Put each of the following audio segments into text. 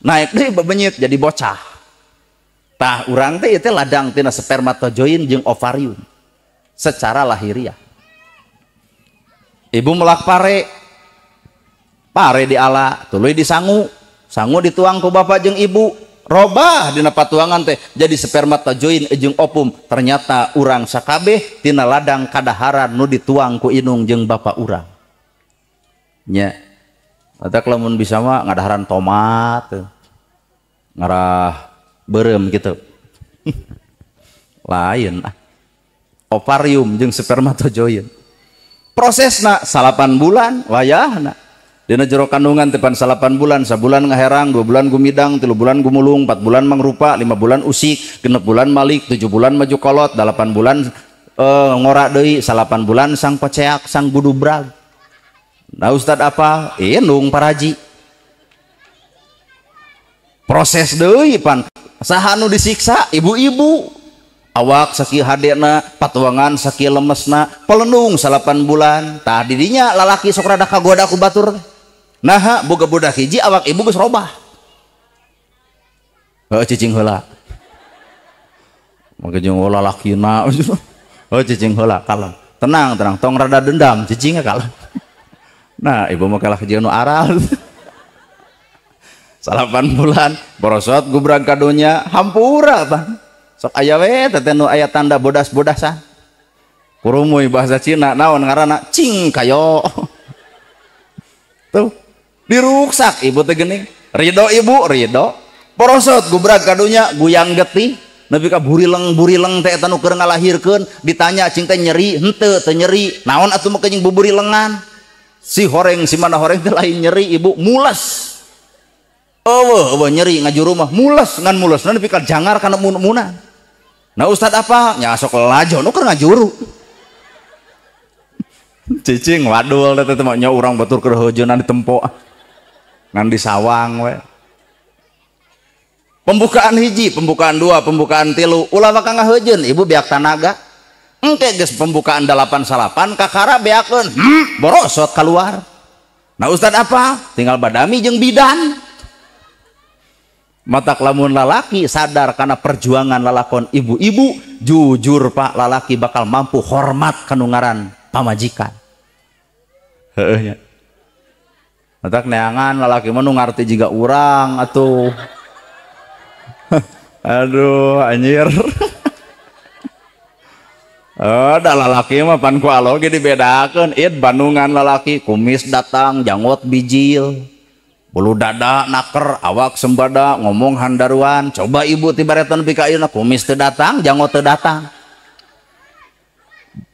Naik deui bebenyit jadi bocah. Tah urang teh ieu teh ladang tina spermatozoid jeung ovarium secara lahiriah. Ibu melak pare, pare diala, tuluy disangu, sangu dituang ku bapak jeung ibu, robah dina patuangan teh jadi spermatozoid jeung ovum. Ternyata urang sakabeh tina ladang kadaharan nu dituang ku inung jeung bapak urang. Nya. Matak lamun bisa mah ngadaharan tomat, ngarah berem gitu. Lain ah. Ovarium jeung spermatozoid. Prosesna 8 bulan wayahna. Dina jero kandungan teh pan 8 bulan, sabulan ngaherang, 2 bulan gumidang, 3 bulan gumulung, 4 bulan mangrupa, 5 bulan usik, 6 bulan malik, 7 bulan maju kolot, 8 bulan ngora deui, 8 bulan sang koceak, sang gudubrag. Nah ustad apa? Indung paraji. Proses deui pan saha nu disiksa? Ibu-ibu. Awak sakieu hadena, patuangan sakieu lemesna, pelendung 8 bulan. Tah didinya lalaki sok rada kagoda ku batur. Naha boga budak hiji awak ibu geus robah. Heuh cicing heula. Make jeung lalakina. Heuh cicing heula kalem. Tenang tenang tong rada dendam cicingnya kalem. Nah ibu mah kalah jeung nu aral. 8 bulan borosot gubrag kadunya hampura tah. Sok aya we teh nu aya tanda bodas-bodasan. Kurumuy bahasa Cina naon ngaranna cing kayo. Tuh diruksak ibu teh geuning. Ridho ibu ridho. Borosot gubrag kadunya guyang getih nepi ka burileng-burileng teh eta nu keur ngalahirkeun ditanya cing teh nyeri henteu teu nyeri. Naon atuh mah kenying buburilengan. Si horeng si mana horeng teh lain nyeri ibu mulas. Eueuh eueuh nyeri ngajuru mah mulas ngan mulasna nepi ka jangar kana mun-munan. Nah ustad apa? Nya sok lelajo nu keur ngajuru. Cicing wadul teh teh mah nya urang batur keur heujeunna ditempo. Ngan disawang we. Pembukaan hiji, pembukaan dua, pembukaan tilu, ulah bakal ngaheujeun ibu beak tanaga. Engke geus pembukaan 8 salapan kakara beakeun, borosot keluar. Nah ustad apa? Tinggal badami jeung bidan. Matak lamun lalaki sadar karena perjuangan lalakon ibu-ibu, jujur pak lalaki bakal mampu hormat kanungaran pamajikan. Heueuh nya. Matak neangan lalaki mah nu ngarti jiga urang atuh. Aduh anjir. Oh, da lalaki mah pan ku alo ge dibedakeun, id bandungan lalaki kumis datang, janggot bijil. Bulu dada naker, awak sembada, ngomong handaruan. Coba ibu tibaretan nepi ka ayeuna kumis teu datang, janggot teu datang.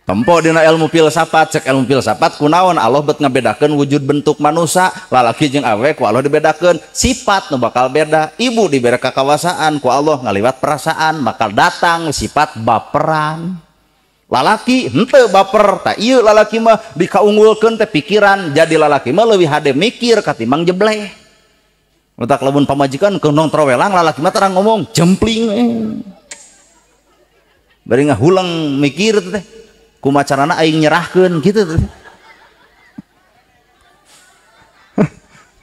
Tempo dina ilmu filsafat, cek ilmu filsafat kunaon Allah bet ngabedakeun wujud bentuk manusia, lalaki jeung awewe ku Allah dibedakeun, sifat nu bakal beda. Ibu dibere kakawasaan ku Allah ngaliwat perasaan, bakal datang sifat baperan. Lalaki henteu baper, tah ieu lalaki mah dikaunggulkeun teh pikiran, jadi lalaki mah leuwih hade mikir katimbang jebleh. Matak lamun pamajikan keunong trowelang lalaki mah terang ngomong jempling. Bari ngahuleng mikir teh. Kumaha carana aing nyerahkeun kitu teh.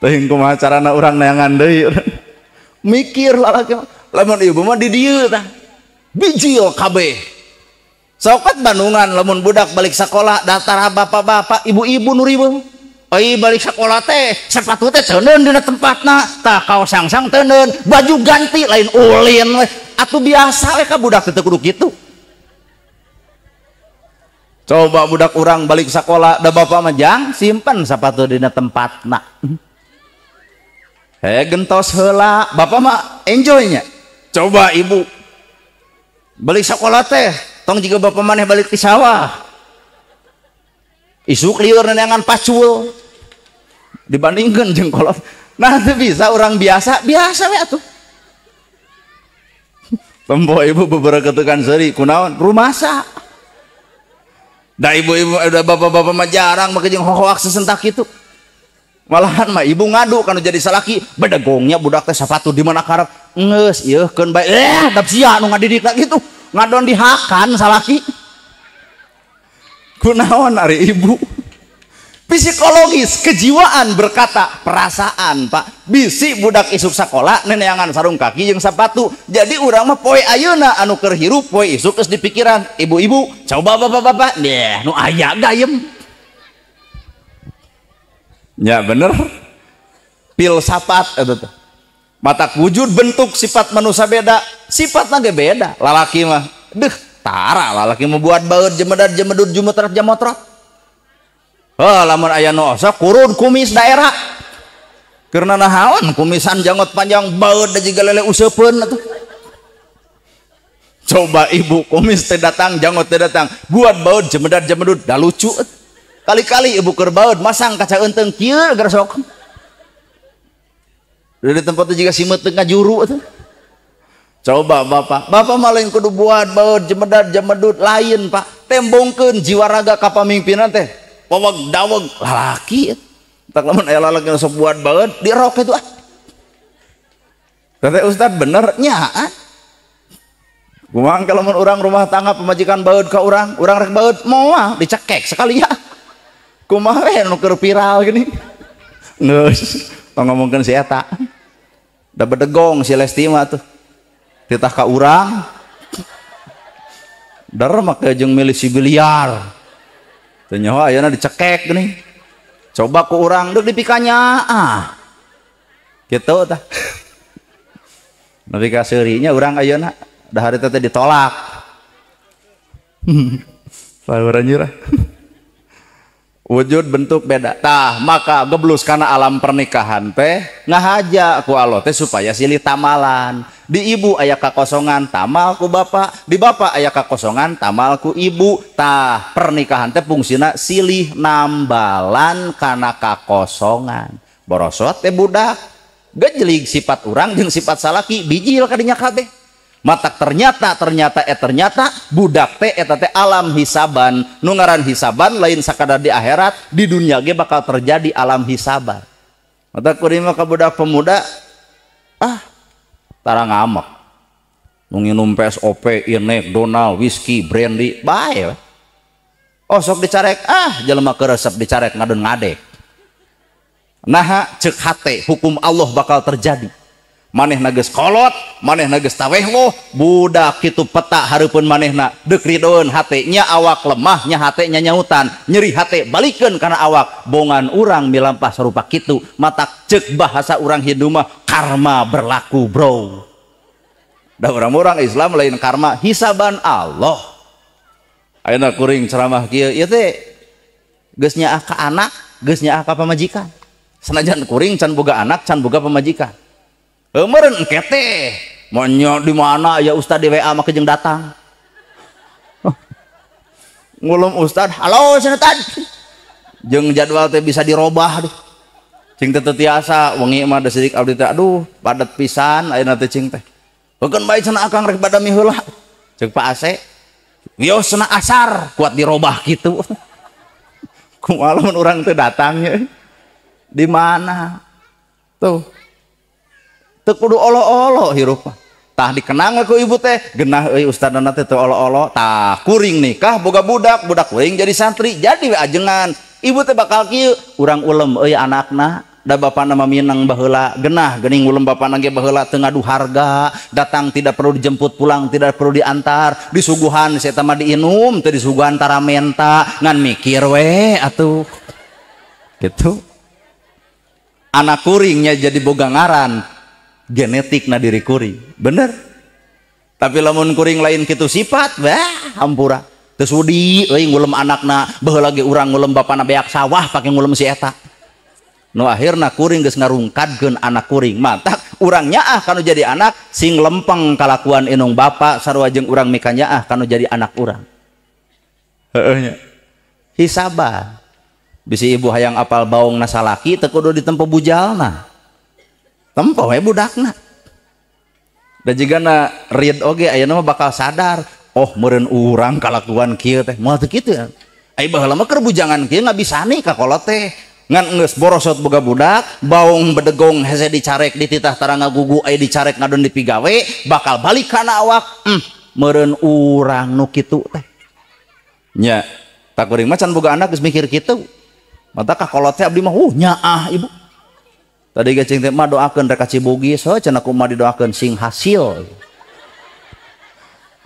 Teuing kumaha carana urang neangan deui. Mikir lalaki mah, lamun ibu mah di dieu tah. Bijil kabeh. Sokat bandungan lamun budak balik sekolah datar bapak-bapak ibu-ibu nu riweuh. Ai balik sekolah teh sepatu teh teuneun dina tempatna, tah kaos sangsang teuneun, baju ganti lain ulin we. Atuh biasa we ka budak teh kudu kitu. Coba budak urang balik sekolah da bapak mah jang simpen sepatu dina tempatna. He gentos heula, bapak mah enjoy nya. Coba ibu balik sekolah teh tong jika bapak maneh balik di sawah isuk liur neangan pacul dibandingkan jeung kolot. Nah teu bisa orang biasa biasa we atuh. Tempo ibu beberapa ketekan seuri kunaon rumasa. Da ibu-ibu da bapak-bapak mah jarang make jeung hohoak sesentak kitu. Malahan mah ibu ngadu kanu jadi salaki bedegongnya budak teh sapatu di mana karep geus ieu keun bae dap sia nu ngadidikna kitu. Ngadon dihakan salaki. Kunaon ari ibu? Psikologis kejiwaan berkata perasaan Pak, bisi budak isuk sakola neneangan sarung kaki jeung sapatu. Jadi urang mah poe ayeuna anu keur hirup poe isuk geus dipikiran ibu-ibu, coba bapak-bapak deh nu aya gayem. Ya bener. Filsafat eta teh. Matak wujud bentuk sifat manusia beda, sifatna ge beda. Lalaki mah deuh tara lalaki mah buat baeud jemedar jemedud jumutrat jamotrot. Heuh lamun aya nu osok kurun kumis daerah. Karena nahaon kumisan janggot panjang baeud da jiga lele useupeun atuh. Coba ibu kumis teh datang, janggot teh datang, buat baeud jemedar jemedud da lucu. Kali-kali ibu keur baeud masang kaca eunteng kieu gersok. Di tempat itu juga simet teu ngajuru atuh. Coba bapak, bapak mah lain kudu buat baeud jemedar jemedud lain Pak. Tembongkeun jiwa raga ka pamimpinan teh. Waweg daweg lalaki tak lamun aya lalaki nu sok buat baeud dirok itu ah. Teh ustad bener nya ah. Kumaha kalau mun urang rumah tangga pemajikan baeud ka urang, urang rek baeud moal dicekek sekali ya. Kumaha we nu keur viral gini. Geus tong ngomongkeun si eta. Da bedegong si Lesti mah tuh. Titah ka urang. Dar make jeung milih si biliar. Teu nyaho ayeuna dicekek geuning. Coba ku urang deuk dipikanya ah. Kitu tah. Nepi ka seurinya urang ayeuna da harita teh ditolak. Saur anjir. Wujud bentuk beda. Tah maka geblus kana alam pernikahan teh ngahaja ku Allah teh supaya silih tamalan. Di ibu aya kakosongan tamal ku bapak, di bapak aya kakosongan tamal ku ibu. Tah pernikahan teh fungsina silih nambalan kana kakosongan. Borosot teh budak gejelig sifat urang jeung sifat salaki bijil kadinya kabeh. Matak ternyata budak teh eta teh alam hisaban. Nu ngaran hisaban lain sakadar di akhirat, di dunia ge bakal terjadi alam hisaban. Matak kuring mah ka budak pemuda ah tara ngamek. Nu nginum PSOP, Inek, Donald, whisky, brandy, bae. Oh sok dicarek ah jelema keur resep dicarek ngadon ngadek. Naha ceuk hate hukum Allah bakal terjadi. Manehna geus kolot, manehna geus tawehloh, budak kitu peta hareupeun manehna deuk ridoeun hate nya awak lemah nya hate nya nyautan, nyeri hate balikeun kana awak, bongan urang milampah sarupa kitu, matak ceuk bahasa urang Hindu mah karma berlaku bro. Da urang-urang Islam lain karma, hisaban Allah. Ayeuna kuring ceramah kieu ieu teh geus nyaah ka anak, geus nyaah ka pamajikan. Sanajan kuring can boga anak, can boga pamajikan. Meureun engke teh monya di mana ya ustad di WA mah jeung datang. Ngulum ustad, halo cenah tad. Jeung jadwal teh bisa dirobah duh. Cing teh teu tiasa wengi mah da sidik abdi teh aduh padat pisan ayeuna teh cing teh. Heukeun bae cenah akang rek badami heula. Ceuk Pak Ase, wios cenah asar kuat dirobah kitu. Kumaha lamun urang teh datang di mana? Tuh. Teu kudu olo-olo hirup mah. Tah dikenang ku ibu teh, genah euy ustadna teh teu olo-olo. Tah kuring nikah boga budak, budak kuring jadi santri, jadi we ajengan. Ibu teh bakal kieu, urang ulem euy anakna, da bapana mah minang baheula, genah geuning ulem bapana ge baheula teu ngadu harga, datang tidak perlu dijemput, pulang tidak perlu diantar, disuguhan si eta mah diinum, teu disuguhan tara menta, ngan mikir we atuh. Gitu. Anak kuringnya jadi boga ngaran genetik na diri kuring, bener. Tapi lamun kuring lain kitu sifat, wah hampura. Teu sudi euy ngulem anakna, baheula ge urang ngulem bapana beak sawah pake ngulem si eta. Nu akhirna kuring geus ngarungkadkeun anak kuring. Matak urang nyaah kanu jadi anak sing lempeng kalakuan inung bapa sarua jeung urang mika nyaah kanu jadi anak urang. Heueuh nya. Hisaban. Bisi ibu hayang apal baongna salaki teu kudu ditempo bujalna. Tempo we budakna. Da jigana rid oge ayeuna mah bakal sadar, oh meureun urang kalakuan kieu teh moal teu kitu. Ai baheula mah keur bujangan kieu ngabisani ka kolot teh. Ngan geus borosot boga budak, baong bedegong hese dicarek dititah tara ngagugu aya dicarek ngadon dipigawe, bakal balik kana awak. Meureun urang nu kitu teh. Nya, tak kuring mah can boga anak geus mikir kitu. Mata ka kolot teh abdi mah nyaah ibu. Tadi ge cing teh mah doakeun rek ka Cibugis, heuh cenah kumaha didoakeun sing hasil.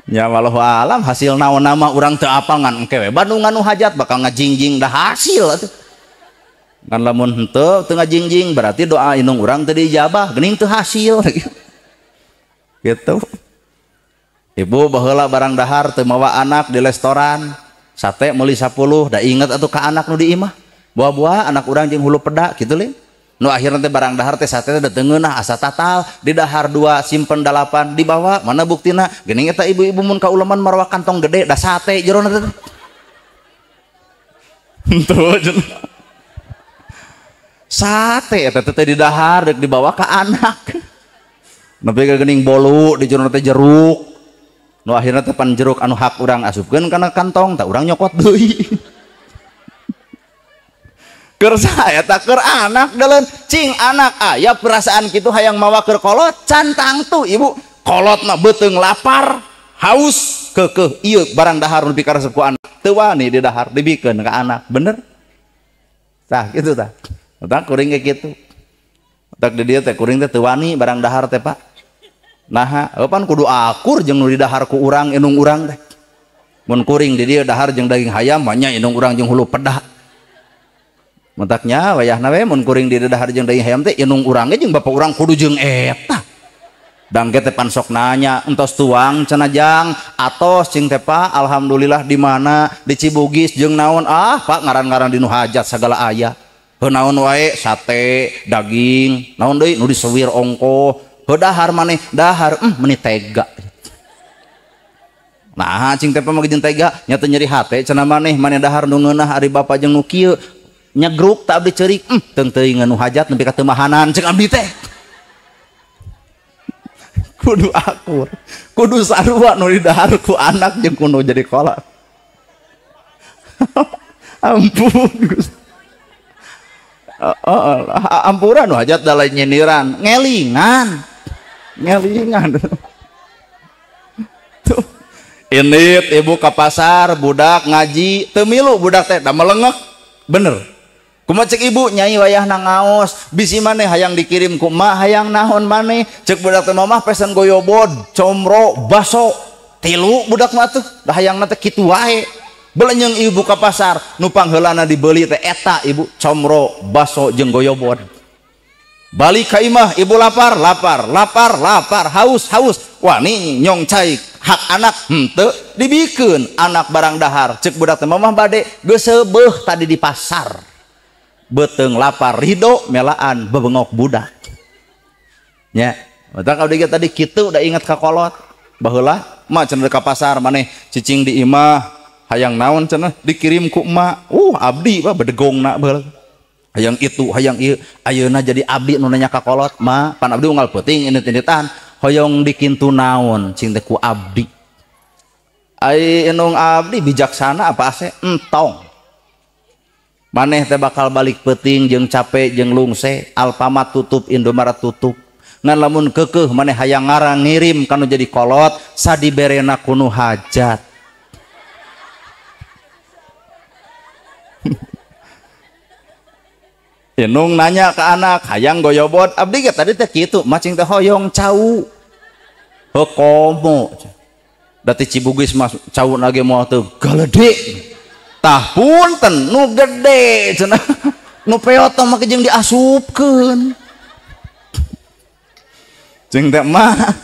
Nya wallahu alam hasil naon nama urang teu apal ngan engke we Bandungan nu hajat bakal ngajingjing dah hasil atuh. Ngan lamun henteu teu ngajingjing berarti doa indung urang teu diijabah geuning teu hasil. Gitu. Ibu baheula barang dahar teu mawa anak di restoran, sate meuli 10 da inget atuh ka anak nu di imah. Buah-buah anak urang jeung hulu peda kitu lin. Nu akhirna teh barang dahar teh sate teh teu ngeunah asa tatal, di dahar 2 simpen 8 dibawa, mana buktina? Geuning eta ibu-ibu mun ka uleman marwa kantong gede da sate jerona teh. Henteu cenah. Sate eta teh di dahar deuk dibawa ka anak. Nepi ka geuning bolu di jerona teh jeruk. Nu akhirna teh pan jeruk anu hak urang asupkeun kana kantong tah urang nyokot deui. Keur eta keur anak deuleun cing anak aya perasaan kitu hayang mawa keur kolot can tangtu ibu kolotna beuteung lapar haus keukeuh ieu barang dahar nu pikaresep ku anak teu wani di dahar dibikeun ka anak bener tah kitu tah tah kuring ge kitu tak di dieu teh kuring teh teu wani barang dahar teh Pak naha pan kudu akur jeung nu di dahar ku urang indung urang teh mun kuring di dieu dahar jeung daging hayam mah nya indung urang jeung hulu pedah mentaknya wayahna we mun kuring di dahar jeung daging hayam teh indung urang ge jeung bapak urang kudu jeung eta dangke teh pan sok nanya entos tuang cenah jang atos cing teh Pak alhamdulillah di mana di Cibugis jeung naon ah Pak ngaran-ngaran di nu hajat sagala aya heuh naon wae sate daging naon deui nu disewir ongkoh heuh dahar maneh dahar meuni tega nah cing teh mah jeung tega nya teu nyeri hate cenah maneh maneh dahar nu ngeunah ari bapak jeung nu kieu nyegruk tak abdi ceurik teung teuing nu hajat nepi ka teu mahanan ceuk abdi teh kudu akur kudu sarua nu didahar ku anak jeung kudu jadi kolot ampun Gusti ampura nu hajat da lain nyindiran ngelingan ngelingan tuh indit ibu ka pasar budak ngaji teu milu budak teh da melengek bener kumaha cek ibu nyai wayahna ngaos bisi maneh hayang dikirim ku emak hayang naon maneh cek budak teh mamah pesen goyobod comro baso tilu budak mah tuh da hayangna teh kitu wae belenyeng ibu ka pasar nu pangheulana dibeli teh eta ibu comro baso jeung goyobod balik ka imah ibu lapar lapar lapar lapar haus haus wani nyong cai hak anak henteu dibikeun anak barang dahar cek budak teh mamah bade geus seubeuh tadi di pasar beuteung lapar ridho melaan bebengok budak nya mata kalau dia tadi kitu udah ingat ka kolot baheula mah cenah ka pasar maneh cicing di imah hayang naon cenah dikirim ku emak abdi mah bedegongna baheula hayang itu hayang ieu ayeuna jadi abdi nu nanya ka kolot mah pan abdi unggal peuting indit-inditan hoyong dikintu naon cing teh ku abdi ai indung abdi bijaksana apa ase entong maneh teh bakal balik peuting jeung capek jeung lungse Alfamart tutup Indomaret tutup ngan lamun keukeuh maneh hayang ngarang ngirim kanu jadi kolot sadiberena kunu hajat indung nanya ke anak hayang goyobod abdi ge tadi teh kitu macing teh hoyong cau heuh komo da ti Cibugis mah cau na ge moal teu galede tah punten nu gede cenah nu peot mah jeung diasupkeun jeung teh mah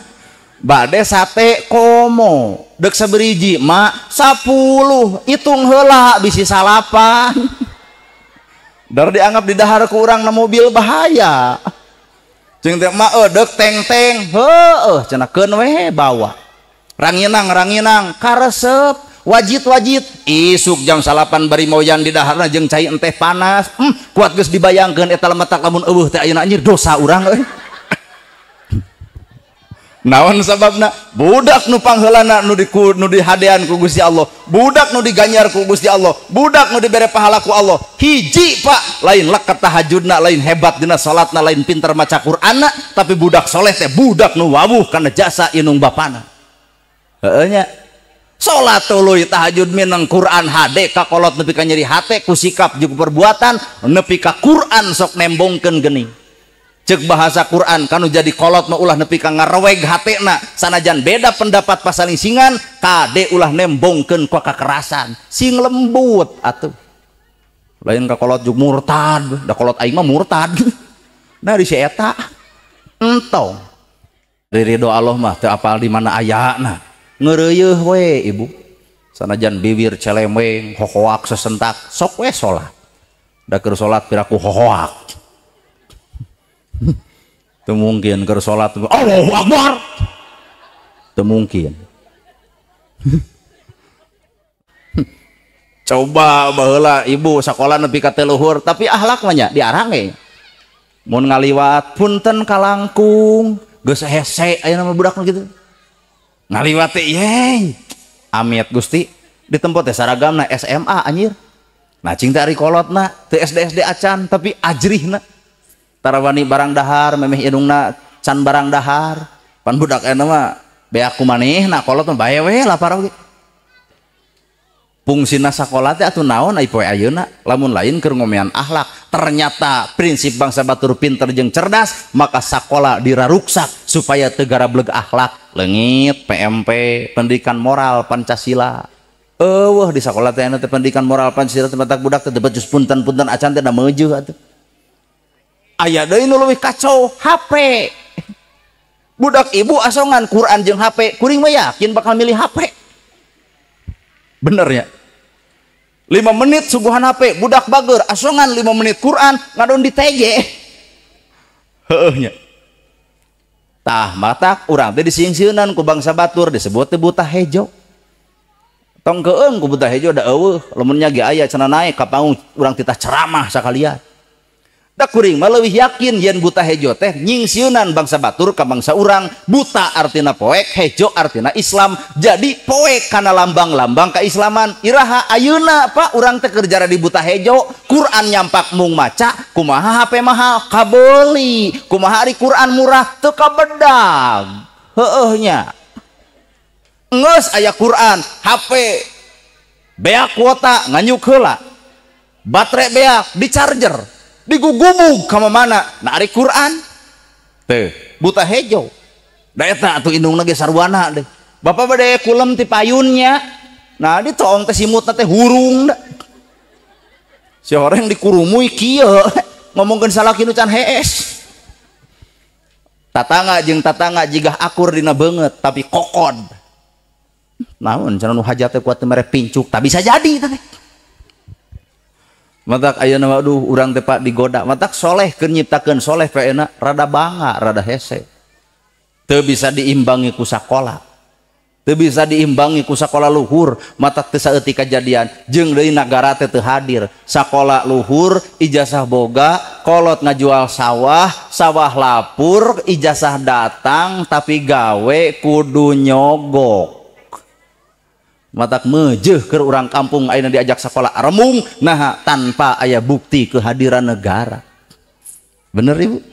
bade sate komo deuk saberiji mah 10 hitung heula bisi salapan dar dianggap di dahar ku urang na mobil bahaya jeung teh mah deuk teng-teng heueuh cenah keun we bawa ranginang-ranginang karesep wajit-wajit isuk jam 8 bari moyan di daharna jeung cai enteh panas kuat geus dibayangkeun eta lemetak lamun eueuh teh ayeuna anjir dosa urang euy naon sababna budak nu pangheulana nu dihadean ku Gusti Allah budak nu diganjar ku Gusti Allah budak nu dibere pahala ku Allah hiji Pak lain leket tahajudna lain hebat dina salatna lain pinter maca Qur'anna tapi budak soleh teh budak nu wawuh kana jasa inung bapana heueuh nya. Salat tuluy tahajud mineng Quran hade ka kolot nepi ka nyeri hate ku sikap jeung perbuatan nepi ka Quran sok nembongkeun geuning. Cek bahasa Quran kanu jadi kolot mah ulah nepi ka ngareweg hatena sanajan beda pendapat pasalingsingan kade ulah nembongkeun ku kakerasan sing lembut atuh. Lain ka kolot jeung murtad, da kolot aing mah murtad. Nah di si eta entong. Ridho Allah mah teu apal di mana ayana. Ngeureuyeeh we ibu. Sanajan bibir celemeng, hohoak sesentak, sok we salat. Da keur salat piraku hohoak. Teu mungkin keur salat Allahu Akbar. Teu mungkin. Coba baheula ibu sakola nepi ka teu luhur tapi akhlak mah nya diarange. Mun ngaliwat punten kalangkung geus hese aya nama budak gitu. Ngaliwat teh yey. Amit Gusti ditempo teh saragamna SMA anjir. Nah cing teh ari kolotna teu SD SD acan tapi ajrihna. Tarawani barang dahar memeh indungna can barang dahar. Pan budak ayeuna mah beak ku manehna kolot mah bae we lapar oge. Fungsina sakola teh atuh naon ai poe ayeuna lamun lain keur ngomean akhlak. Ternyata prinsip bangsa batur pinter jeung cerdas maka sakola diraruksak supaya teu garableg akhlak. Leungit PMP pendidikan moral Pancasila. Eueuh di sakola teh anu teh pendidikan moral Pancasila teh matak budak teh becus punten-punten acan teh da meujeuh atuh. Aya deui nu leuwih kacau HP. Budak ibu asongan Quran jeung HP, kuring mah yakin bakal milih HP. Bener ya? 5 menit suguhan HP, budak bager, asongan 5 menit Quran, ngadon di TG. Heueuh nya. Tah matak urang teh disingsieunan ku bangsa batur disebut teh buta hejo. Tong keung ku buta hejo da eueuh, lamun nya ge aya cenah naek ka panggung urang titah ceramah sakalian. Da kuring mah leuwih yakin yen buta hejo teh nyingsieunan bangsa batur ka bangsa urang. Buta artina poek, hejo artina Islam. Jadi poek kana lambang-lambang keislaman. Iraha ayeuna Pak urang teh keur jara di buta hejo, Quran nyampak mung maca, kumaha HP mahal kabeuli, kumaha ari Quran murah teu kabedag. Heueuh nya. Geus aya Quran, HP beak kuota nganyuk heula. Baterai beak di charger. Digugubug ka mana nah ari Quran teh buta hejo da eta atuh indungna ge sarwana deh bapak bade kulem ti payunnya nah ditoong teh simutna teh hurung da si horeng dikurumuy kieu ngomongkeun salaki nu can hees tatangga jeung tatangga jigah akur dina beungeut tapi kokod naon cenah nu hajat teh kuat teh mere pincuk tak bisa jadi teh. Matak ayeuna mah aduh urang teh Pak digoda. Matak soleh keur nyiptakeun soleh paena rada bangga, rada hese. Teu bisa diimbangi ku sakola. Teu bisa diimbangi ku sakola luhur, matak teu saeutik kajadian jeung deui nagara teh teu hadir. Sakola luhur ijazah boga, kolot ngajual sawah, sawah lapur, ijazah datang tapi gawe kudu nyogok. Matak mejeuh keur urang kampung ayeuna diajak sekolah remung nah tanpa aya bukti kehadiran negara. Bener ibu?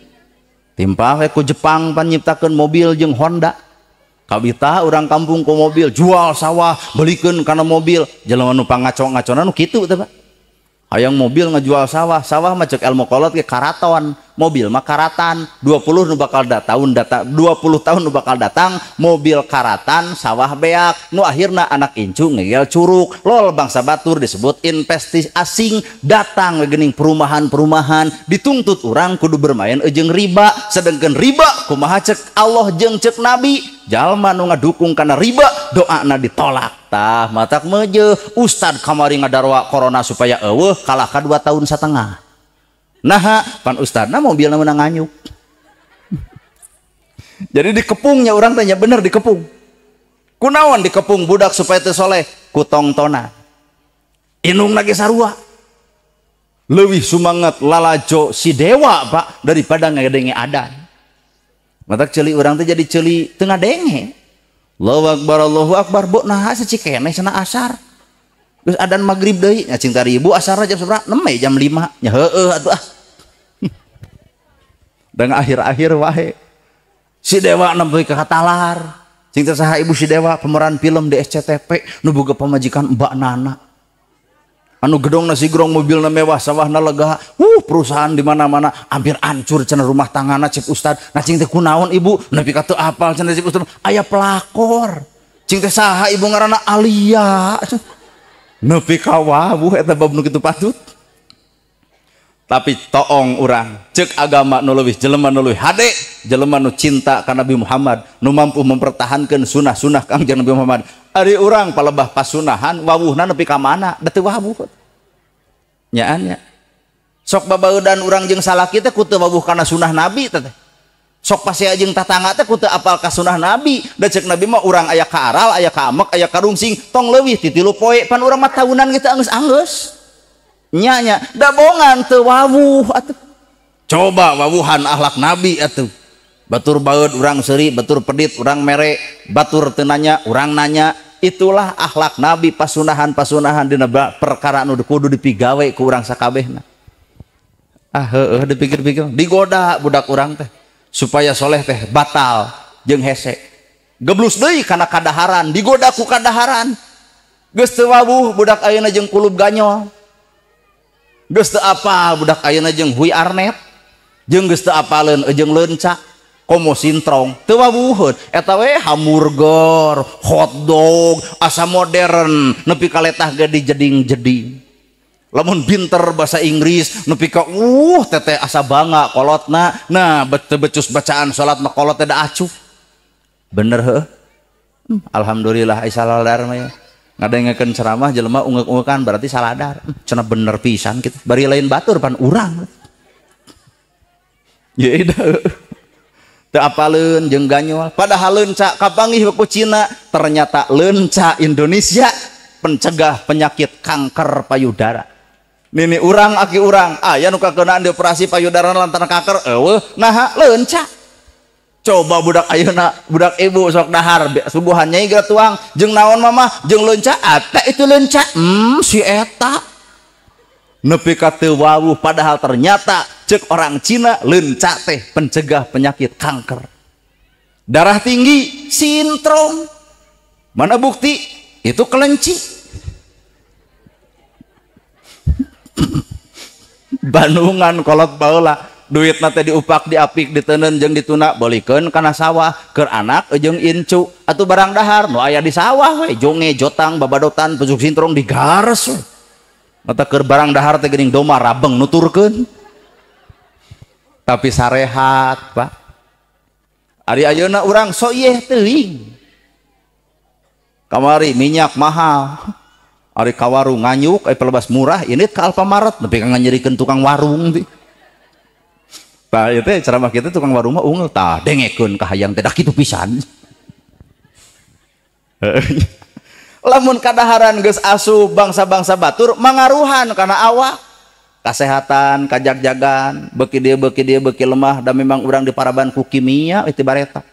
Timpah we ku Jepang pan nyiptakeun mobil jeung Honda. Kabita urang kampung ku mobil jual sawah belikeun kana mobil jelema nu pangaco-ngacona nu kitu teh Pak. Hayang mobil ngajual sawah, sawah mah cek ilmu kolot ge karaton, mobil mah karatan, 20 nu bakal datang 20 tahun nu bakal datang, mobil karatan, sawah beak, nu akhirna anak incu ngegel curug, lol bangsa batur disebut investasi asing datang geuning perumahan-perumahan, dituntut urang kudu bermain jeung riba, sedengkeun riba kumaha cek Allah jeung cek Nabi, jalma nu ngadukung kana riba doana ditolak. Tah matak meujeuh ustad kamari ngadarwa corona supaya eueuh kalah ka 2,5 tahun. Naha pan ustadna mobilna meunang nganyuk. Jadi dikepungnya urang tanya bener dikepung. Kunaon dikepung budak supaya teu soleh ku tongtona. Indungna ge sarua. Leuwih sumanget lalajo si dewa Pak daripada ngadenge adan. Matak ceuli urang teh jadi ceuli teu ngadenge. Allahu akbar Allahu akbar bo naha secikeneh cenah asar. Geus adan magrib deui nya cing tari ibu asarna jam sabaraha? 6 jam 5. Nya heueuh atuh ah. Dan akhir-akhir wae si dewa nembe ka katalar. Cing teh saha ibu si Dewa pemeran film di SCTV nu boga pamajikan Mbak Nana. Anu gedongna sigrong, mobilna mewah, sawahna lega, perusahaan di mana-mana, hampir hancur cenah rumah tanggana cek ustad. Nah cing teh kunaon ibu? Nepi ka teu apal cenah cek ustad. Aya pelakor. Cing teh saha ibu ngaranna Alia. Nepi ka wawuh eta bab nu kitu patut. Tapi toong urang cek agama nu leuwih jelema nu leuwih hade, jelema nu cinta ka Nabi Muhammad, nu mampu mempertahankan sunah-sunah Kangjeng Nabi Muhammad. Ari urang palebah pasunahan wawuhna nepi ka mana? Da teu wawuh. Nyaan nya. Sok babaudan urang jeung salaki teh ku teu wawuh kana sunah Nabi teh. Sok pasea jeung tatangga teh ku teu apal ka sunah Nabi. Da cek Nabi mah urang aya ka aral, aya ka amek, aya ka rungsing, tong leuwih ti 3 poe pan urang mah tahunan kitu anggeus-anggeus. Nya nya da bongan teu wawuh atuh. Coba wawuhan akhlak Nabi atuh. Batur baeud urang seuri, batur pedit urang mere, batur teu nanya urang nanya. Itulah akhlak Nabi, pasunahan-pasunahan dina perkara nu kudu dipigawe ku urang sakabehna. Ah heueuh dipikir-pikir digoda budak urang teh supaya soleh teh batal jeung hese. Geblus deui kana kadaharan, digoda ku kadaharan. Geus teu wawuh budak ayeuna jeung kulub ganyol. Geus teu apal budak ayeuna jeung hui arnet, jeung geus teu apaleun jeung leunca, komo sintrong, teu wawuheun. Eta we hamburger, hotdog, asa modern, nepi ka letah ge dijeding-jeding. Lamun pinter bahasa Inggris, nepi ka teteh asa bangga kolotna. Nah, teu becus bacaan salat mah kolot teh da acuh. Bener heuh? Alhamdulillah ai saladar mah ya. Ngadengekeun ceramah jelema ungeuk-ungekan berarti saladar. Cenah bener pisan kitu. Bari lain batur pan urang. Ye da. Teu apaleun jeung ganyol. Padahal leunca kapanggih ku Cina, ternyata leunca Indonesia pencegah penyakit kanker payudara. Nini urang aki urang, aya nu kakeunaan dioperasi payudara lantaran kanker, eueuh naha leunca. Coba budak ayeuna, budak ibu sok dahar subuhan nyai geura tuang jeung naon mamah jeung leunca, ate itu leunca. Si eta. Nepi ka teu wawuh padahal ternyata cek orang Cina leunca teh pencegah penyakit kanker. Darah tinggi sintrong. Mana bukti? Itu kelenci. Bandungan kolot baheula. Duitna teh diupak, diapik, diteundeun jeung dituna, bolikeun kana sawah keur anak jeung incu atuh barang dahar nu aya di sawah we jonge, jotang, babadotan, pucuk sintrong digares we. Mata keur barang dahar teh geuning domba rabeng nuturkeun. Tapi sarehat, Pak. Ari ayeuna urang sok yeh teuing. Kamari minyak mahal. Ari ka warung nganyuk ai pelebas murah ini ka Alfamart nepi ka nganyerikeun tukang warung teh. Tah ieu teh ceramah kitu tukang warung mah ungeul tah dengekeun ka hayang teh da kitu pisan. Lamun kadaharan geus asup bangsa-bangsa batur mangaruhan kana awak, kasehatan, kajag-jagan, beuki dieu beuki dieu beuki lemah da memang urang diparaban ku kimia itu bareta.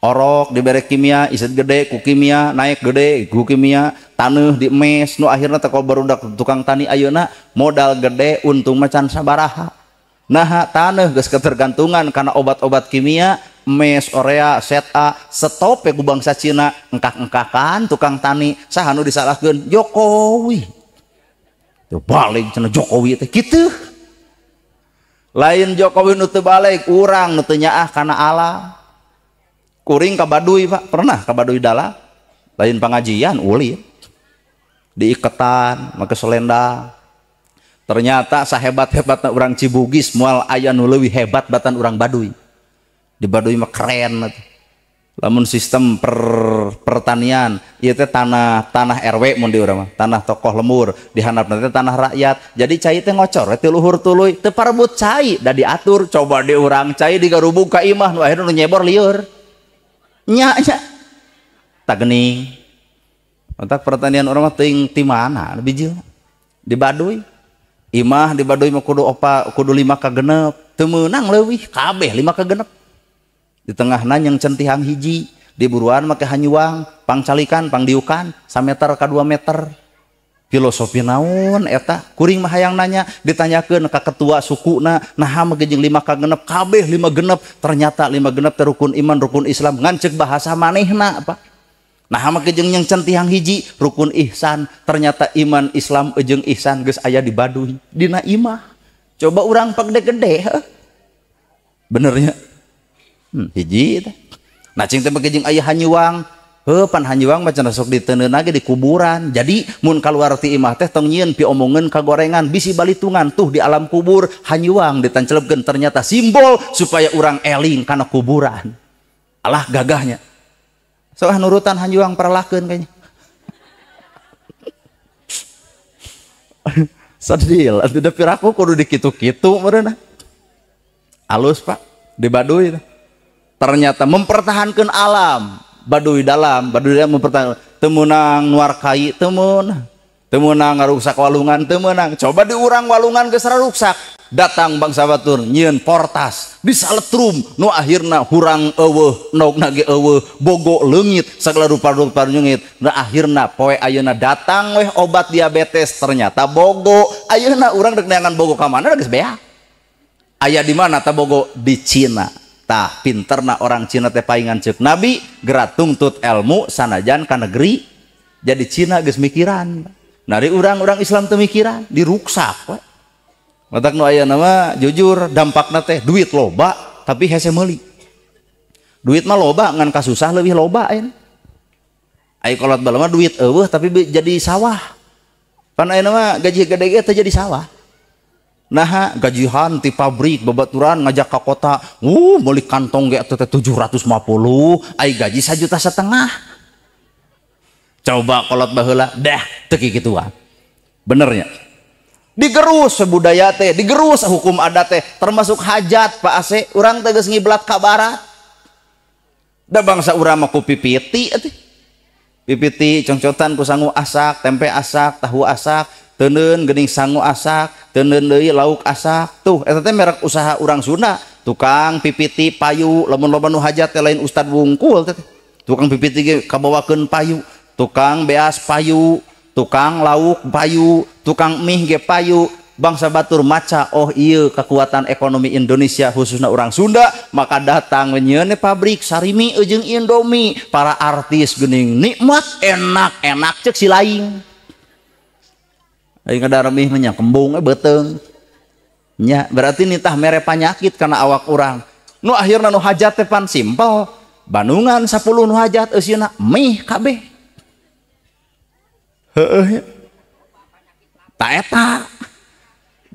Orok dibere kimia, iset gede ku kimia, naik gede ku kimia, taneuh diemes nu akhirna teh barudak tukang tani ayeuna modal gede untung mah can sabaraha. Nah taneuh geus ketergantungan karena obat-obat kimia, mes, orea, seta, stop ku bangsa Cina, engkah-engkakan tukang tani, saha nu disalahkeun? Jokowi. Teu balik cenah Jokowi teh kitu. Lain Jokowi nu teu balik, urang nu teu nyaah kana alam. Kuring ka Baduy, Pak, pernah ka Baduy Dalam. Lain pengajian ulin. Diiketan make selendang. Ternyata sahebat-hebatna urang Cibugis moal aya nu leuwih hebat batan urang Baduy. Di Baduy mah keren atuh. Lamun sistem pertanian ieu teh tanah tanah RW mun di urang mah, tanah tokoh lembur, di handapna teh tanah rakyat. Jadi cai teh ngocor we ti luhur tuluy, teu parebut cai, da diatur. Coba di urang cai digarubug ka imah nu akhirna nu nyebor lieur. Nya nya. Tak geuning. Otak pertanian urang mah teuing ti mana bijil. Di Baduy. Imah di Baduy mah kudu opa kudu 5 ka 6, teu meunang leuwih kabeh 5 ka 6. Di tengahna yang centihang hiji, di buruan make hanyuang, pangcalikan, pangdiukan, 1 meter ka 2 meter. Filosofi naon eta? Kuring mah hayang nanya, ditanyakeun ka ketua sukuna, naha mah jeung 5 ka genep, kabeh 5 genep, ternyata 5 genep teh rukun iman, rukun Islam, ngan ceuk bahasa manehna, Pak. Naha mah jeung nyengcen tihang hiji, rukun ihsan, ternyata iman Islam jeung ihsan geus aya di Baduy, dina imah. Coba urang pagede-gede, heuh. Benernya. Hiji teh. Nah cing teh bagi jeung aya hanyuang. Heuh pan hanyuang mah cenah sok diteundeun ge di kuburan. Jadi mun kaluar ti imah teh tong nyieun piomongeun ka gorengan bisi balitungan tuh di alam kubur hanyuang ditancelebkeun ternyata simbol supaya urang eling kana kuburan. Alah gagahnya. Soah nurutan hanyuang perlakeun kayaknya. Sadil atuh da piraku kudu dikitu-kitu meureunna. Alus Pak di Baduy. Ternyata mempertahankan alam. Baduy dalam mempertahankan teu meunang nuar kai teu meunang ngaruksak walungan teu meunang. Coba diurang walungan geus raruksak, datang bangsa batur nyieun portas disaletrum nu akhirna hurang eueuh nogna ge eueuh bogo leungit sagala rupa-rupa nyungit. Nu akhirna poe ayeuna datang weh obat diabetes ternyata bogo. Ayeuna urang rek neangan bogo ka mana geus beak. Aya di mana ta bogo? Di Cina. Tah pinterna orang Cina teh paingan ceuk Nabi geura tungtut ilmu sanajan ka negeri. Jadi Cina geus mikiran. Nari urang-urang Islam teu mikiran, diruksak we. Matak nu aya nama jujur dampakna teh duit loba tapi hese meuli. Duit mah loba ngan kasusah leuwih loba ayeuna. Ai kolot baheula mah duit eueuh tapi jadi sawah. Pan ayeuna mah gaji gede ge teu jadi sawah. Nah, gajihan ti pabrik babaturan ngajak ka kota, meuli kantong ge teh 750, ai gaji 1,5 juta. Coba kolot baheula, dah teu kikituan. Benernya. Digerus budaya teh, digerus hukum adat teh, termasuk hajat Pak Ase, urang teh geus ngiblat ka barat. Da bangsa urang mah ku pipiti atuh. Pipiti congcotan ku sangu asak, tempe asak, tahu asak, teuneun geuning sangu asak, teuneun deui lauk asak. Tuh eta teh merek usaha urang Sunda, tukang pipiti payu, lamun loba nu hajat teh lain ustad wungkul teh. Tukang pipiti ge kabawakeun payu, tukang beas payu, tukang lauk payu, tukang mie ge payu. Bangsa batur maca, oh iya kekuatan ekonomi Indonesia khususnya orang Sunda, maka datang nyieun pabrik sarimi jeung Indomie, para artis geuning nikmat enak-enak ceuk si laing. Aing ngadar mie mah kembung beuteung. Nya berarti nitah mere panyakit kana awak urang. Nu akhirna nu hajat teh pan simpel, Bandungan 10 nu hajat eusieuna mie kabeh. Heueuh. Ta eta.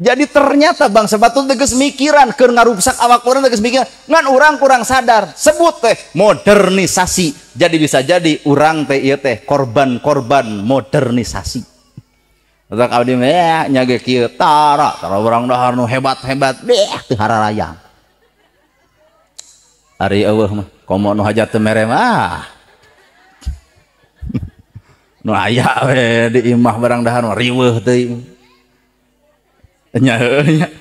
Jadi ternyata bangsa batur teh geus mikiran keur ngaruksak awak urang teh geus mikiran, ngan urang kurang sadar. Sebut teh modernisasi. Jadi bisa jadi urang teh ieu teh korban-korban modernisasi. Matak abdi mah nya ge kieu tara, tara urang dahar nu hebat-hebat deh teu hararayang. Ari eueuh mah komo nu hajat teu mere mah. Nu aya we di imah barang dahar mah riweuh teuing. Nya heueuh nya.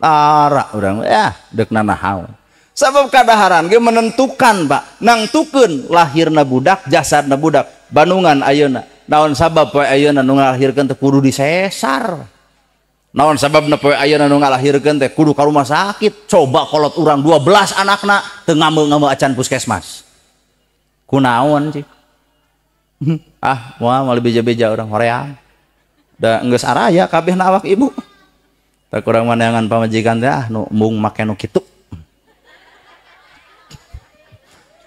Tara urang ya deuk nanahaon. Sabab kadaharan ge menentukan Pak, nangtukeun lahirna budak, jasadna budak. Bandungan ayeuna naon sabab poe ayeuna nu ngalahirkeun teh kudu disesar. Naon sababna poe ayeuna nu ngalahirkeun teh kudu ka rumah sakit. Coba kolot urang 12 anakna teu ngameu-ngameu acan puskesmas. Kunaon cik? Ah, moal moal beja-beja urang hoream. Da geus araya kabehna awak ibu. Tak kurang maneangan pamajikan teh ah nu mung make nu kitu.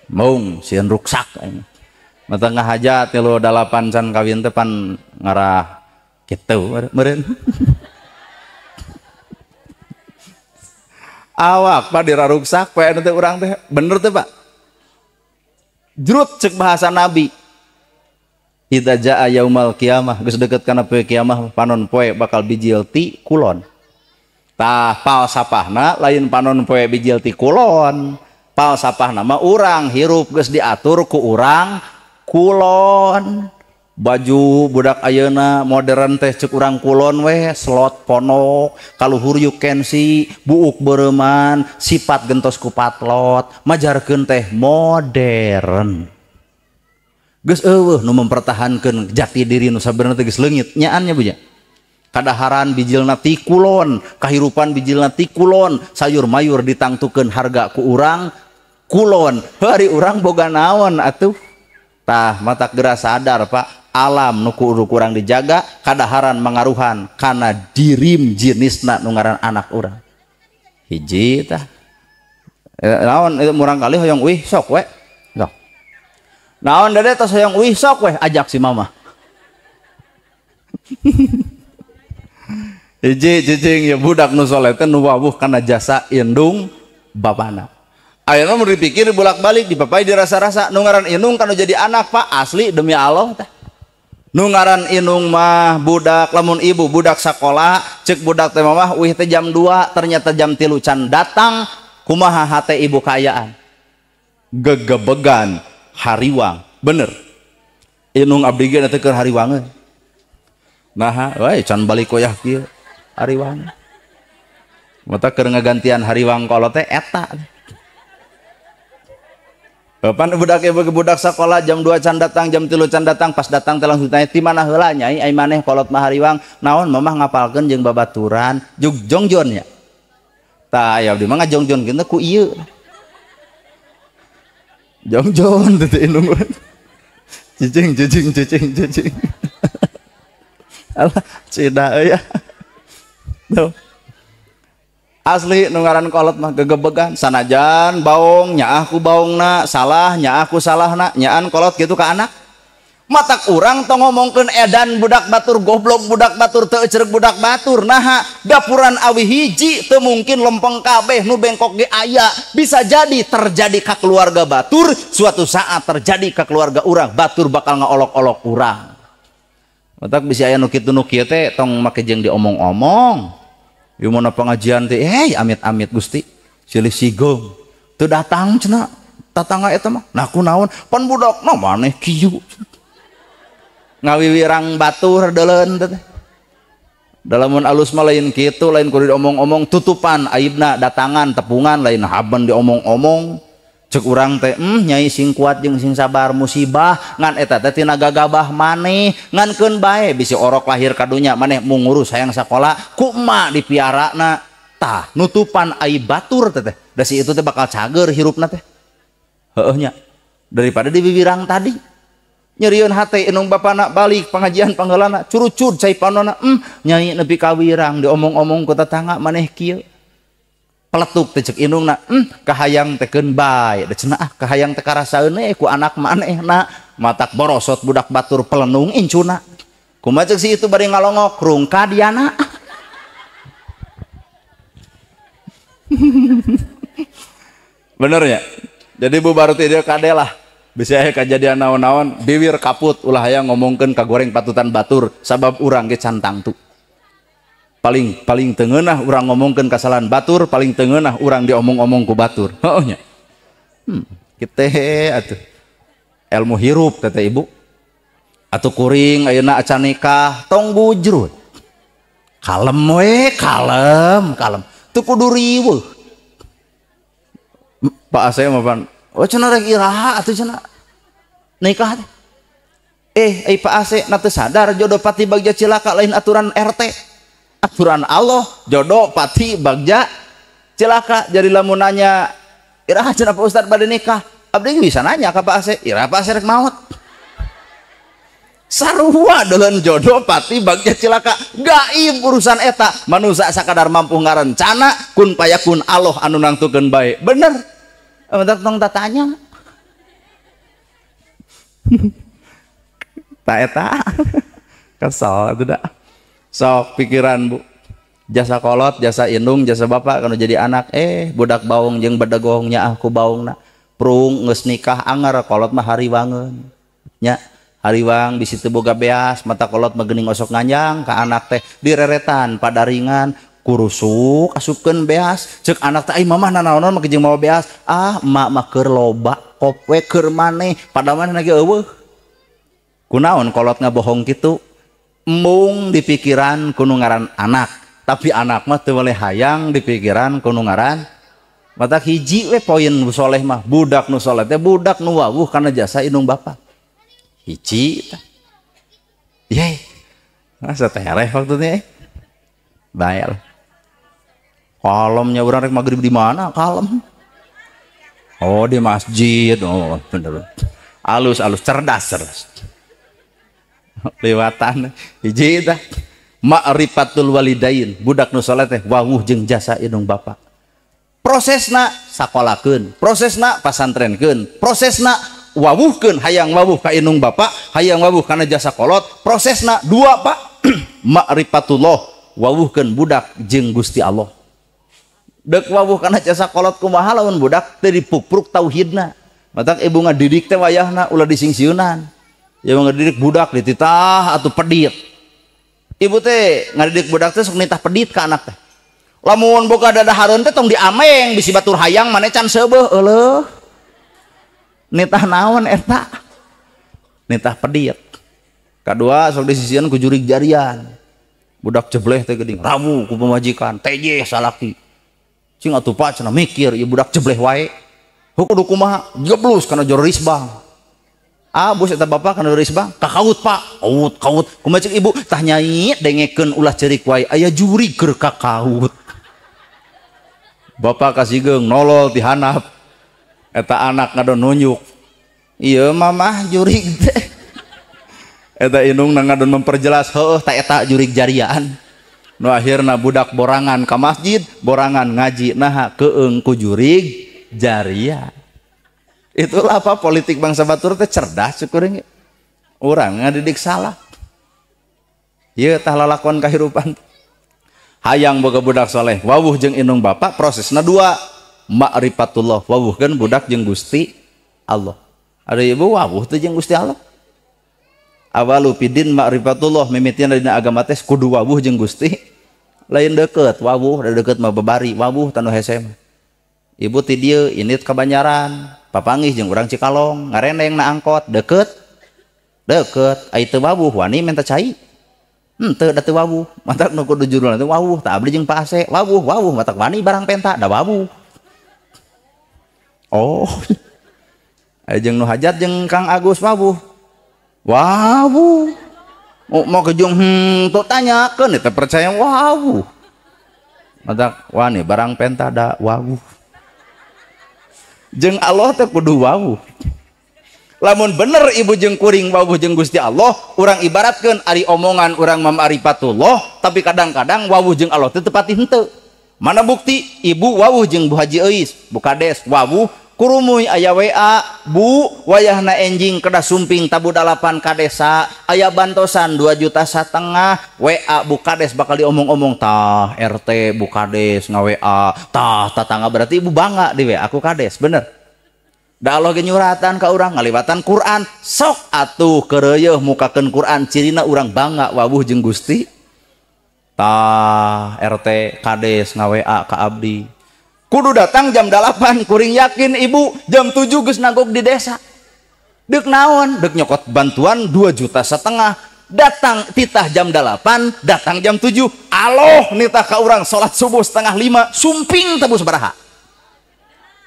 Mung sieun ruksak aing. Mata ngahajat 38 can kawin teh pan ngarah kitu meureun. Awak pak diraruksak poe anu teh urang teh bener teh Pak. Jrut ceuk bahasa Nabi. Idza jaa yaumal qiyamah geus deukeut kana poe kiamah panon poe bakal bijil ti kulon. Tah falsafahna lain panon poe bijil ti kulon. Falsafahna mah urang hirup geus diatur ku urang kulon. Baju budak ayeuna modern teh ceuk urang kulon weh slot ponok kaluhur you can see buuk beureuman sifat gentos ku patlot majarkeun teh modern. Geus eueuh nu mempertahankeun jati diri nu sabenerna teh geus leungit nyaannya bu nya. Kadaharan bijilna ti kulon, kahirupan bijilna ti kulon, sayur mayur ditangtukeun harga ku urang kulon. Hari urang boga naon atuh? Tah matak geura sadar Pak, alam nu kudu kurang dijaga, kadaharan mangaruhan kana dirim jenisna nu ngaran anak urang. Hiji tah. Naon itu murang kali hoyong uih sok we. Sok. Naon dede tos hoyong uih sok we ajak si mama. Hiji cicing ya budak nu soleh teh nu wawuh kana jasa indung bapana. Ayeuna mun dipikir bolak-balik dipapai dirasa-rasa nu ngaran indung kanu jadi anak Pak asli demi Allah teh. Nu ngaran indung mah budak lamun ibu budak sakola cek budak teh mamah uih teh jam 2 ternyata jam 3 can datang kumaha hate ibu kaayaan. Gegebegan hariwang bener. Indung abdi ge teh keur hariwangeun. Naha we can balik koyah kieu hariwang. Mata keur ngagantian hariwang kolot teh eta. Pan budak ibu budak sekolah jam 2 can datang, jam 3 can datang, pas datang teh langsung tanya ti mana heula nyai ai maneh kolot mah hariwang naon mamah ngapalkeun jeung babaturan jug jongjon nya. Tah aya abdi mah ngajongjon kieu ku ieu. Jongjon teh indung. Cicing cicing cicing cicing. Alah cida euy ya. Tuh. Asli nu ngaran kolot mah gegebegan sanajan baong nyaah ku baongna salah nyaah ku salahna nyaan kolot gitu ka anak. Matak urang tong ngomongkeun edan budak batur goblok budak batur teu eceureuh budak batur naha dapuran awi hiji teu mungkin lempeng kabeh nu bengkok ge aya bisa jadi terjadi ka keluarga batur suatu saat terjadi ka keluarga urang batur bakal ngaolok-olok urang. Matak bisi aya nu kitu nu kieu teh tong make jeung diomong-omong. Ieu mana pengajian teh, amit-amit Gusti, silih sigong. Teu datang cenah tatangga eta mah. Nah kunaon? Pan budakna maneh kieu. Ngawiwirang batur deuleun teh. Dalamun alus mah lain kitu, lain kudu diomong-omong, tutupan aibna datangan tepungan lain haben diomong-omong. Cek urang teh, nyai sing kuat jeung sing sabar musibah ngan eta teh tina gagabah maneh ngankeun bae bisi orok lahir ka dunya maneh mung ngurus hayang sakola ku emak dipiarana tah nutupan aib batur teh da si itu teh bakal cager hirupna teh heueuh nya daripada diwiwirang tadi nyerieun hate indung bapana balik pengajian pangheulana curucud cai panona nyai nepi ka wirang diomong-omong ku tetangga maneh kieu peletuk teh cek indungna kahayang teh keun bae da cenah ah kahayang teh karasaeun we ku anak manehna matak borosot budak batur pelenung incuna kumaha cek si itu bari ngalongok rungka diana. Bener ya. Jadi bu baru ti dieu kade lah bisa aya kajadian naon-naon biwir kaput ulah hayang ngomongkeun ka goreng patutan batur sabab urang ge can tangtu. Paling tengenah urang ngomongkeun kasalahan batur, paling tengenah urang diomong-omong ku batur. Heuh nya. Kitu atuh. Ilmu hirup teh ibu. Atuh kuring ayeuna acan nikah tong bujrut. Kalem we, kalem, kalem. Teu kudu riweuh. Pak saya mah pan, oh cenah rek iraha atuh cenah nikah teh. Ai Pak Ase na teu sadar jodoh pati bagja cilaka lain aturan RT. Aturan Allah jodoh pati bagja cilaka. Jadi lamun nanya iraha cenah Pak Ustad bade nikah abdi bisa nanya ka Pak Ase iraha Pak Ase rek maot sarua deuleun jodoh pati bagja cilaka gaib urusan eta manusia sakadar mampu ngarencana kun payakun Allah anu nangtukeun bae bener bentar tong tatanya ta eta kesel atuh da. Sok pikiran bu jasa kolot jasa indung jasa bapak kalau jadi anak budak baung jeung bedegong nya aku baungna prung geus nikah anger kolot mah hariwangeun nya hariwang bisi teu boga beas mata kolot mah geuning osok nganjang ka anak teh direretan padaringan kurusuk asupkeun beas ceuk anak teh ai mamah nanaonan mah jeung mawa beas ah emak mah keur loba kop we keur maneh pada maneh ge eueuh kunaon kolot ngabohong kitu. Embung di pikiran kuno ngaran anak tapi anak mah teu boleh hayang di pikiran kuno ngaran matak hiji we poin nu soleh mah budak nu soleh teh budak nu wawuh kana jasa indung bapa. Hiji tah. Ye. Masa tereh waktuna. Bae lah. Kalemnya urang rek magrib di mana? Kalem. Oh, di masjid. Oh, bener. Alus alus cerdas cerdas. Lewatan hiji tah. Ma'rifatul walidain, budak nu saleh teh wawuh jeung jasa indung bapa. Prosesna sakolakeun, prosesna pasantrenkeun, prosesna wawuhkeun hayang wawuh ka indung bapa, hayang wawuh kana jasa kolot, prosesna dua Pak. Ma'rifatullah, wawuhkeun budak jeung Gusti Allah. Dek wawuh kana jasa kolot kumaha lamun budak teu dipupruk tauhidna. Matak ibu ngadidik teh wayahna ulah disingsieunan. Ieu ngadidik budak dititah atuh pedit. Ibu teh ngadidik budak teh sok nitah pedit ka anak teh. Lamun boga dadahareun teh tong diameng bisi batur hayang maneh can seubeuh euleuh. Nitah naon eta? Nitah pedit. Kadua sok disisian ku jurig jarian. Budak jebleh teh geuning ramu ku pamajikan, tejeh salaki. Cing atuh Pak cenah mikir ieu budak jebleh wae. Heuh kudu kumaha? Jeblus kana jero risbang. Ah bos eta bapak kana risbang, kakaut Pak. Kaut kaut. Kumaha cek ibu? Tah nyai dengekeun ulah ceurik wae aya jurig keur kakaut. Bapak kasigeung nolol ti handap. Eta anak ngadon nunjuk. Ieu mamah jurig teh. Eta indungna ngadon memperjelas, heueuh ta eta jurig jarian. Nu akhirna budak borangan ka masjid, borangan ngaji naha keung ku jurig jarian. Itulah apa politik bangsa batur teh cerdas cukuring. Urang ngadidik salah. Ieu tah lalakon kahirupan. Hayang boga budak soleh, wawuh jeung indung bapa, prosesna dua. Ma'rifatullah, wawuhkeun budak jeung Gusti Allah. Ada ibu wawuh teh jeung Gusti Allah. Awalu pidin ma'rifatullah, mimitian dina agama teh kudu wawuh jeung Gusti. Lain deukeut wawuh, da deukeut mah babari, wawuh tanu hese mah. Ibu ti dieu indit ka Banjaran, papanggih jeung urang Cikalong, ngarendeng na angkot, deukeut. Deukeut, ai teu wawuh wani menta cai. Henteu da teu wawuh, matak nu kudu judulna teh wawuh, tah abdi jeung Pak Ase, wawuh, wawuh matak wani barang penta da wawuh. Oh. Aya jeung nu hajat jeung Kang Agus wawuh. Wawuh. Mau kejung tuh tanyakeun eta percaya wawuh. Matak wani barang penta da wawuh. Jeung Allah teh kudu wawuh. Lamun bener ibu jeung kuring wawuh jeung Gusti Allah, urang ibaratkeun ari omongan urang mamarifatullah, tapi kadang-kadang wawuh jeung Allah teh teu pati henteu. Mana bukti ibu wawuh jeung Bu Haji Euis, Bu Kades wawuh, kurumuy aya WA, Bu wayahna enjing kedah sumping tabu 8 ka desa, aya bantosan 2,5 juta, WA Bu Kades bakal diomong-omong tah RT Bu Kades nga-WA, tah tatangga berarti ibu bangga di WA aku Kades, bener. Da Allah ge nyuratan ka urang ngaliwatan Quran, sok atuh keureuyeung mukakeun Quran cirina urang bangga wawuh jeung Gusti. Tah RT Kades nga-WA ka abdi. Kudu datang jam 8, kuring yakin ibu jam 7 geus nagog di desa. Deuk naon? Deuk nyokot bantuan 2,5 juta. Datang titah jam 8, datang jam 7. Aloh nitah ka urang salat subuh 4:30, sumping tebus baraha.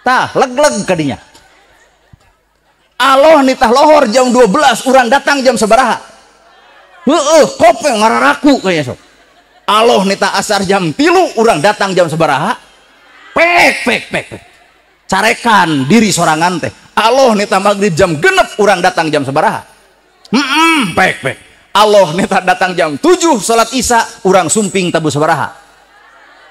Tah leg-leg kadinya. Aloh nitah lohor jam 12, urang datang jam sabaraha. Heueuh, kopeng ngararaku kayaknya sok. Aloh nitah asar jam 3, urang datang jam sabaraha. Pek pek pek pek. Carekan diri sorangan teh. Aloh nitah maghrib jam 6, urang datang jam sabaraha. Pek pek. Aloh nitah datang jam 7 salat isya, urang sumping tabu sabaraha.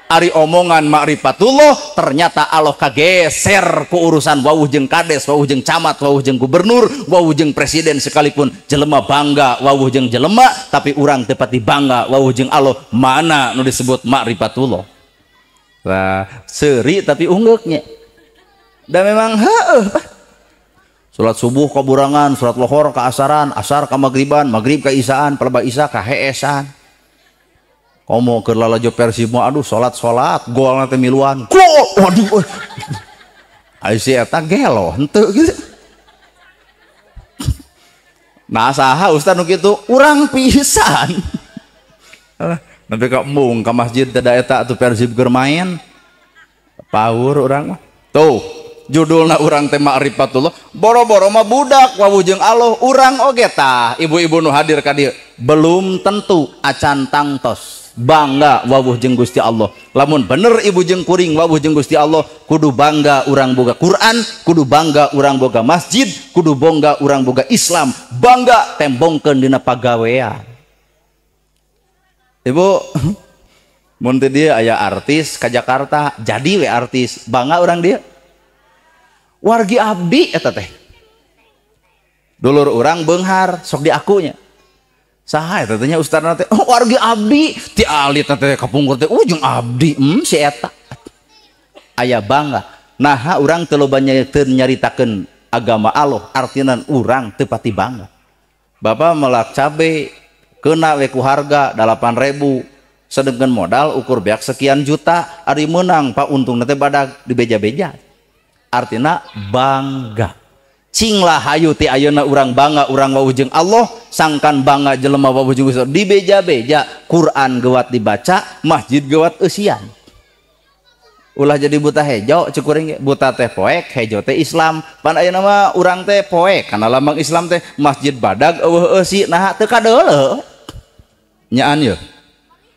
Ari omongan ma'rifatullah ternyata Allah kageser ku urusan wawuh jeung kades, wawuh jeung camat, wawuh jeung gubernur, wawuh jeung presiden sekalipun. Jelema bangga wawuh jeung jelema, tapi urang teu pati bangga wawuh jeung Allah. Mana nu disebut ma'rifatullah? Nah, seuri tapi unggeuknya. Dan memang heueuh. Salat subuh ka burangan, salat lohor ka asaran, asar ka magriban, magrib ka isaan, pelebah isya ka heesan. Komo keur lalajo Persib mah aduh salat-salat gol teh miluan. Gol. Waduh. Ai si eta gelo henteu kitu. Nah saha ustaz nu kitu? Urang pisan. Nepi ka embung ka masjid teh da eta atuh Persib keur main. Paur urang mah. Tuh, Judulna urang teh ma'rifatullah, boro-boro mah budak wawuh jeung Allah, urang oge tah ibu-ibu nu hadir ka dieu belum tentu acan tangtos bangga wawuh jeung Gusti Allah. Lamun bener ibu jeung kuring wawuh jeung Gusti Allah, kudu bangga urang boga Quran, kudu bangga urang boga masjid, kudu bangga urang boga Islam, bangga tembongkeun dina pagawean. Ibu mun teu dieu aya artis ka Jakarta, jadi we artis, bangga urang dieu. Wargi abdi eta teh. Dulur urang beunghar sok diakunya. Saha eta teh nya ustadna teh? Oh, wargi abdi ti alit teh kapungkur teh ujung abdi, si eta. Aya bangga. Naha urang teu loba teu nyaritakeun agama Allah, artina urang teu pati bangga. Bapak melak cabe kena we ku harga 8.000, sedengkeun modal ukur beak sekian juta, ari meunang pak untungna teh badag dibeja-beja. Artina bangga. Cinglah hayu ti ayeuna urang bangga urang wawuh jeung Allah, sangkan bangga jelema wawuh jeung Gusti Allah dibeja-beja, Quran geuwat dibaca, masjid geuwat eusian. Ulah jadi buta hejo cek kuring ge, buta teh poek, hejo teh Islam. Pan ayeuna mah urang teh poek kana lambang Islam teh masjid badag eueuh eusi, naha teu kadeuleu. Nyaan yeuh.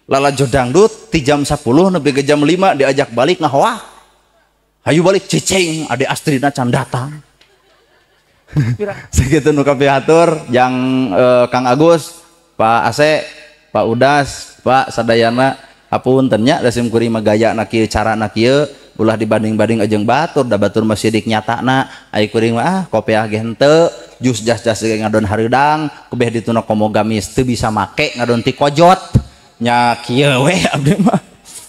Lalajo dangdut ti jam 10 nepi ke jam 5 diajak balik ngahoak. Hayu balik cicing ade Astrina can datang. Segitu nu kapihatur yang Kang Agus, Pak Ase, Pak Udas, Pak sadayana hapunten nya da sim kuring mah gayana kieu carana kieu ulah dibanding-banding jeung batur da batur mah sidik nyatana ai kuring mah ah kopiah ge henteu jus jas-jas ge ngadon hareudang kubeh dituna komo gamis teu bisa make ngadon ti kojot nya kieu we abdi mah.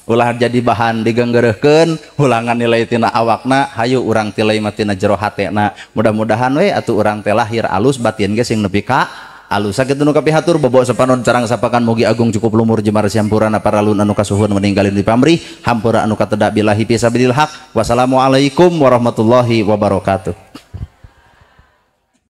Ulah jadi bahan digenggereuhkeun, ulangan nilai tina awakna, hayu urang tilai mah tina jero hatena. Mudah-mudahan we atuh urang teh lahir alus batin ge sing nepi ka alus. Sakitu nu kapihatur bobo sapanon carang sapakan mugi agung cukup lumur jemar siampurana paralun anu kasuhun meninggalin di pamrih, hampura anu kateda billahi fisabilil haq. Wassalamualaikum warahmatullahi wabarakatuh.